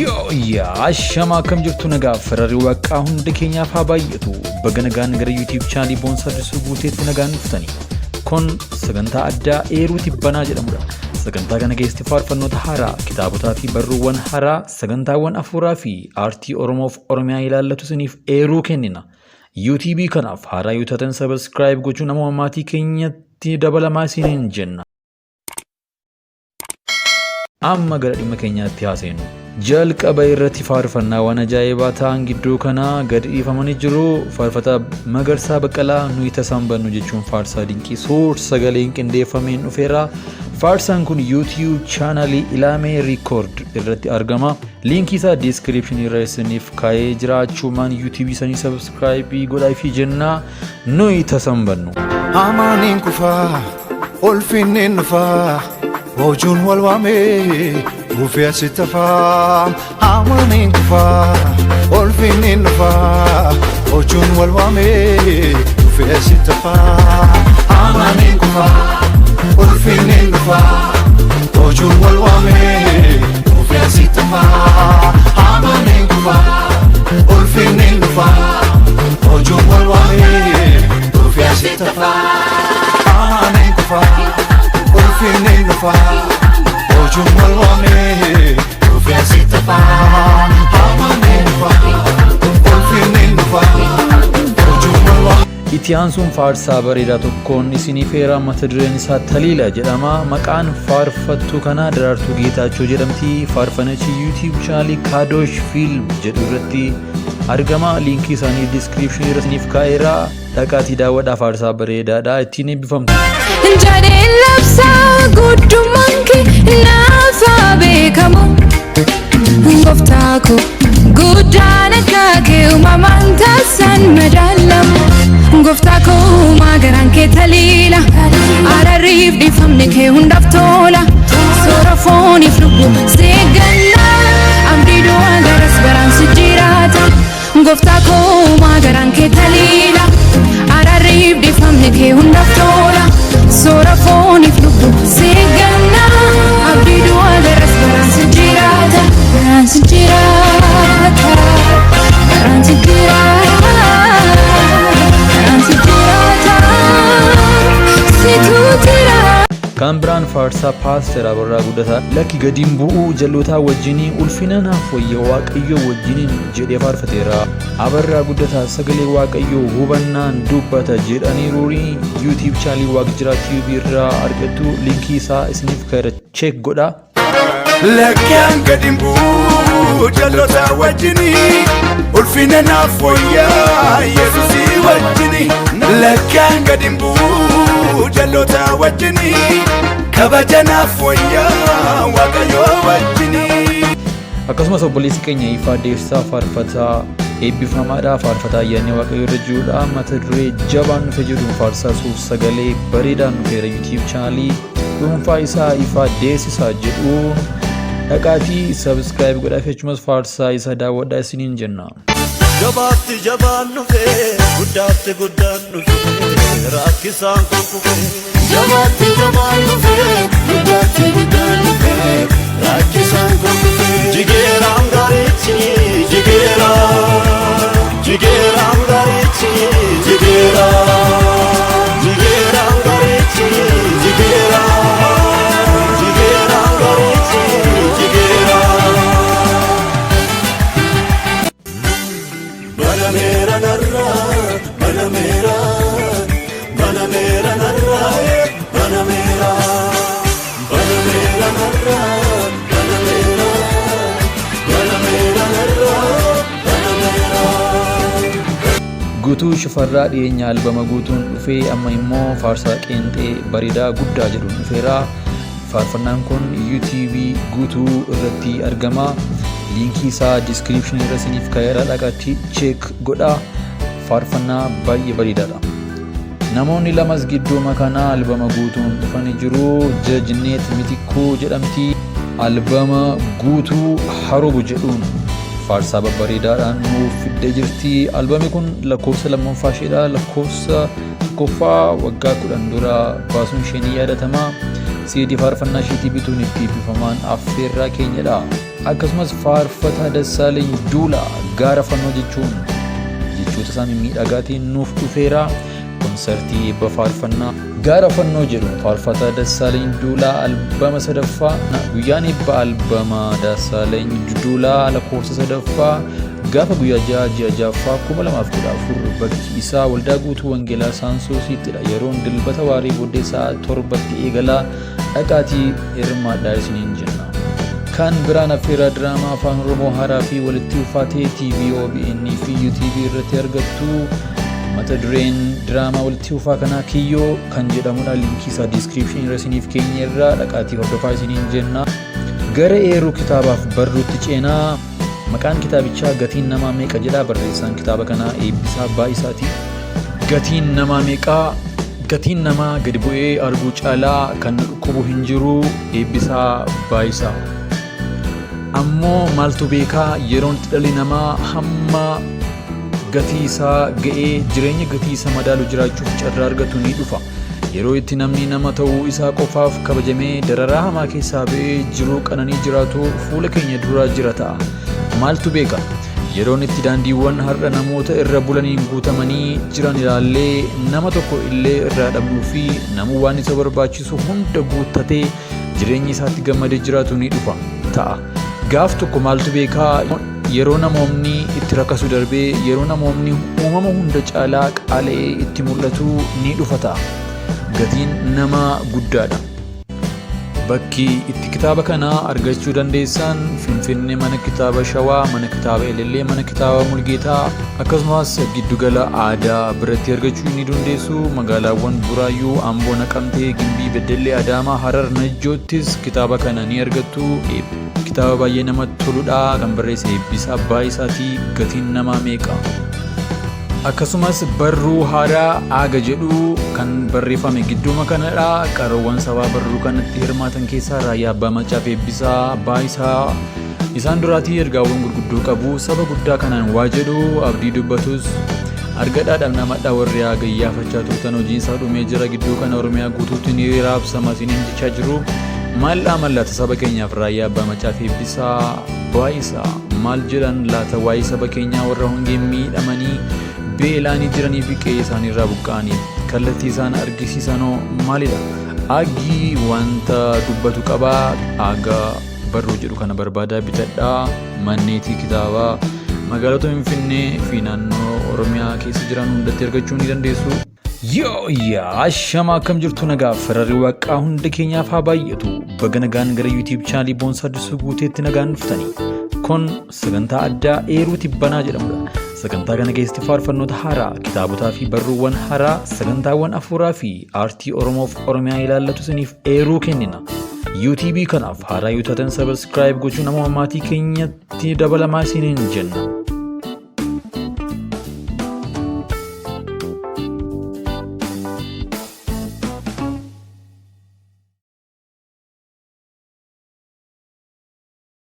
Yoo yaa ashama akkam jirtu nagaa fararri waaqaa hunda keenyaaf haa baay'atu. Baga nagaan gara YouTube chaanalii Boonsaa Dirsuu Guuteetti nagaan dhuftani. Kun sagantaa addaa eeruu tibbanaa jedhamudha. Sagantaa kana keessatti faarfannoota haaraa, kitaabotaa fi barruuwwan haaraa, sagantaawwan afuuraa fi aartii Oromoof Oromiyaa ilaallatu isiniif eeruu kennina. YouTube kanaaf haaraa yoo taatan subscribe gochuun ammoo maatii keenyatti dabalamaa isiniin jenna. Amma gara dhimma keenyaatti haa seennu. Jalqaba irratti faarfannaawwan ajaa'ibaa ta'an gidduu kanaa gadi dhiifamanii jiru. Faarfataa Magarsaa Baqqalaa nuyi tasaan bannu jechuun faarsaa dinqii suur sagaleen qindeeffameen dhufeera. Faarsaan kun YouTube chaanalii Ilaamee Record irratti argama. Liinkii isaa diiskiripshinii irra isiniif kaa'ee jira. Achumaan YouTube sanii sabskraayibii godhaafii jenna. Nuyi tasaan bannu. Amaaniin kufaa, ulfinni dhufaa, boojuun wal waamee, kufee asitti hafaa. Amaaniin kufaa, ulfinni dhufaa, boojuun wal waamee, kufee asitti hafaa. Amaaniin kufaa, ulfinni dhufaa, boojuun wal waamee, kufee asitti hafaa. Amaaniin kufaa, ulfinni dhufaa, boojuun wal waamee, kufee asitti hafaa. Amaaniin kufaa, ulfinni dhufaa, boojuun wal waamee, kufee asitti hafaa. Amaaniin kufaa, ulfinni dhufaa, boojuun wal waamee. Itti aansuun faarsaa bareedaa tokkoon isiniif heera mata dureen isaa Taliila jedhama. Maqaan faarfattuu kanaa Daraartuu Geetaachoo jedhamti. Faarfanichi YouTube chaanalii Kaadoosh Fiilm jedhu irratti argama. Liinkii isaanii diskiripshinii irra isiniif kaa'eera. Dhaqaatii daawwadhaa faarsaa bareedaadha. Ittiin eebbifamtu. Jedheen labsaa guddummaan kee naaf haa beekamu. Gooftaa koo guddaan akka kee uumamaan taasisan madaalamu. Gooftaa koo uumaa garaan kee taliila. Araarriif dhiifamni kee hundaaf tola. Soora fooniif lubbuu seeggannaa. Abdii du'aa garas baraan si jiraata. Gooftaa koo uumaa garaan kee taliila. Araarriif dhiifamni kee hundaaf tola. Soora fooniif lubbuu seeggannaa. Abdii du'aa garas baraan si jiraata. Baraan si jiraata. Baraan si jiraata. Baraan si jiraata. Situ jiraata. Kan biraan faarsaa Paaster Abarraa Guddataa lakki gadiin bu'uu jallootaa wajjinii ulfina naaf wayya Waaqayyoo wajjiniin jedhee faarfateera. Abarraa Guddataa sagalee Waaqayyoo hubannaan dubbata jedhaniiruuri YouTube chaanalii Waaqjiraa TV irraa argattu liinkii isaa isiniif kaa'eera check godhaa. Lakkeen gadi bu'uu jalloota wajjinii ulfina naaf wayyaa Yesuusii wajjinii. Lakkeen gadi bu'uu jalloota wajjinii kabaja naaf wayyaa Waaqayyoo wajjinii. Akkasumas obboleessi keenya Ifaa Deessaa faarfataa eebbifamaadha. Faarfataa ayyaanni Waaqayyoo irra jirudha. Mata duree jabaan dhufe jedhuun faarsaa suur sagalee bareedaan dhufeera YouTube chaanalii dhuunfaa isaa Ifaa Deessisaa jedhuun dhaqaatii subscribe godhaa fi achumas faarsaa isaa daawwadhaa isiniin jenna. Jabaatti jabaan dhufe, guddaatti guddaan dhufe, rakkisaan kun kufe. Jabaatti jabaan dhufe, guddaatti guddaan dhufe, rakkisaan kun kufe. Jigeeraan gaarichi, jigeera, jigeeraan gaarichi, jigeera, jigeeraan gaarichi, jigeera, jigeeraan gaarichi, jigeera. Banameera narraa, banameera, banameera narraa, banameera, banameera narraa, banameera, banameera narraa, banameera. Guutuu Shifarraa dhiyeenya albama guutuun dhufee amma immoo faarsaa qeenxee bareedaa guddaa jedhuun dhufeera. Faarfannaan kun YouTube guutuu irratti argama. Liinkii isaa diskiripshinii irra isiniif kaa'eera dhaqaatii check godhaa. Faarfannaa baay'ee bareedaadha. Namoonni lamas gidduuma kana albama guutuun dhufanii jiru. Jajneet Mitikkuu jedhamti. Albama guutuu Harubu jedhuun faarsaa babbareedaadhaan nuuf fiddee jirti. Albamni kun lakkoofsa lammaffaa isheedha. Lakkoofsa tokkoffaa waggaa 10 dura baasuun ishee ni yaadatama. CD faarfannaa isheetii bituun itti eebbifamaan affeerraa keenyadha. Akkasumas faarfataa Dassaaleny Duulaa gaara fannoo jechuun jechoota isaa mimmiidhagaatiin nuuf dhufeera. Konsartii eebba faarfannaa gaara fannoo jedhu faarfataa Dassaaleny Duulaa albama sadaffaa guyyaan eebba albama Dassaaleny Duulaa lakkoofsa sadaffaa gaafa guyyaa 6 ji'a 6ffaa 2014 bakki isaa waldaa guutuu wangeelaa Saansoosiittidha. Yeroon dilbata waaree booddee sa'a 7tti eegalaa dhaqaatii hirmaadhaa isiniin jenna. Kan biraan affeerraa diraamaa afaan Oromoo haaraa fi walitti ulfaatee TV OBN fi UTV irratti argattu. Mata dureen diraamaa walitti ulfaa kanaa Kiyyoo kan jedhamudha. Liinkii isaa diiskiriipshinii irra isiniif keenya irraa dhaqaatii hordofaa isiniin jenna. Gara eeruu kitaabaaf barruutti ceenaa. Maqaan kitaabichaa Gatiin Namaa Meeqa jedha. Barreessaan kitaaba kanaa Eebbisaa Baay'isaati. Gatiin namaa meeqaa? Gatiin namaa gadi bu'ee arguu caalaa kan nu dhukkubu hin jiru. Eebbisaa Baay'isaa. Ammoo maaltu beekaa yeroon itti dhalli namaa hamma gatii isaa ga'ee jireenya gatii isa madaalu jiraachuuf carraa argatu ni dhufa. Yeroo itti namni nama ta'uu isaa qofaaf kabajamee dararaa hamaa keessaa ba'ee jiruu qananii jiraatu fuula keenya dura jira ta'a. Maaltu beeka? Yeroon itti daandiiwwan har'a namoota irra bulaniin guutamanii jiran ilaallee nama tokko illee irraa dhabnuu fi namuu waan isa barbaachisu hunda guuttatee jireenya isaatti gammadee jiraatu ni dhufa ta'a. Gaaf tokko maaltu beekaa yeroo namoomni itti rakasu darbee yeroo namoomni uumama hunda caalaa qaala'ee itti mul'atu ni dhufa ta'a. Gatiin nama guddaadha. Bakki itti kitaaba kana argachuu dandeessan Finfinnee mana kitaaba Shawaa, mana kitaaba Elellee, mana kitaaba Mulgeetaa akkasumas giddugala aadaa biratti argachuu ni dandeessu. Magaalaawwan Buraayyuu, Amboo, Naqamtee, Gimbii, Beddellee, Adaamaa, Harar, Najjoottis kitaaba kana ni argattu. Kitaaba baay'ee namatti toludha. Kan barreesse Eebbisaa Baay'isaatii Gatiin namaa meeqa? Akkasumas barruu haaraa Aaga jedhu kan barreeffame gidduuma kanadha. Qaroowwan sabaa barruu kanatti hirmaatan keessaa Raayyaa Abbaa Maccaaf Eebbisaa Baay'isaa isaan duraatii ergaawwan gurguddoo qabu. Saba guddaa kanaan waa jedhu abdii dubbatus argadhaa dhamdhamadhaa warri aaga iyyaafachaa turtan hojiin isaa dhumee jira gidduu kana Oromiyaa guutuutti ni raabsama isiniin jechaa jiru. Maal dhaaman laata saba keenyaaf Raayyaa Abbaa Maccaaf Eebbisaa Baay'isaa? Maal jedhan laata waa'ee saba keenyaa warra hongeen miidhamanii beela'anii jiranii fi qe'ee isaanii irraa buqqa'anii? Kallattii isaan argisiisanoo maalidha? Aaggi wanta dubbatu qaba. Aaga barruu jedhu kana barbaadaa bitadhaa. Manneetii kitaabaa magaalota Finfinnee fi naannoo Oromiyaa keessa jiran hundatti argachuu ni dandeessu. Yoo yaa ashama akkam jirtu nagaa fararri waaqaa hunda keenyaaf haa baay'atu. Baga nagaan gara YouTube chaanalii Boonsaa Addisuu Guuteetti nagaan dhuftanii. Kun sagantaa addaa eeruu tibbanaa jedhamudha. Sagantaa kana keessatti faarfannoota haaraa, kitaabotaa fi barruuwwan haaraa, sagantaawwan afuuraa fi aartii Oromoof Oromiyaa ilaallatu isiniif eeruu kennina. YouTube kanaaf haaraa yoo taatan subscribe gochuun amma maatii keenyatti dabalamaa isiniin jenna.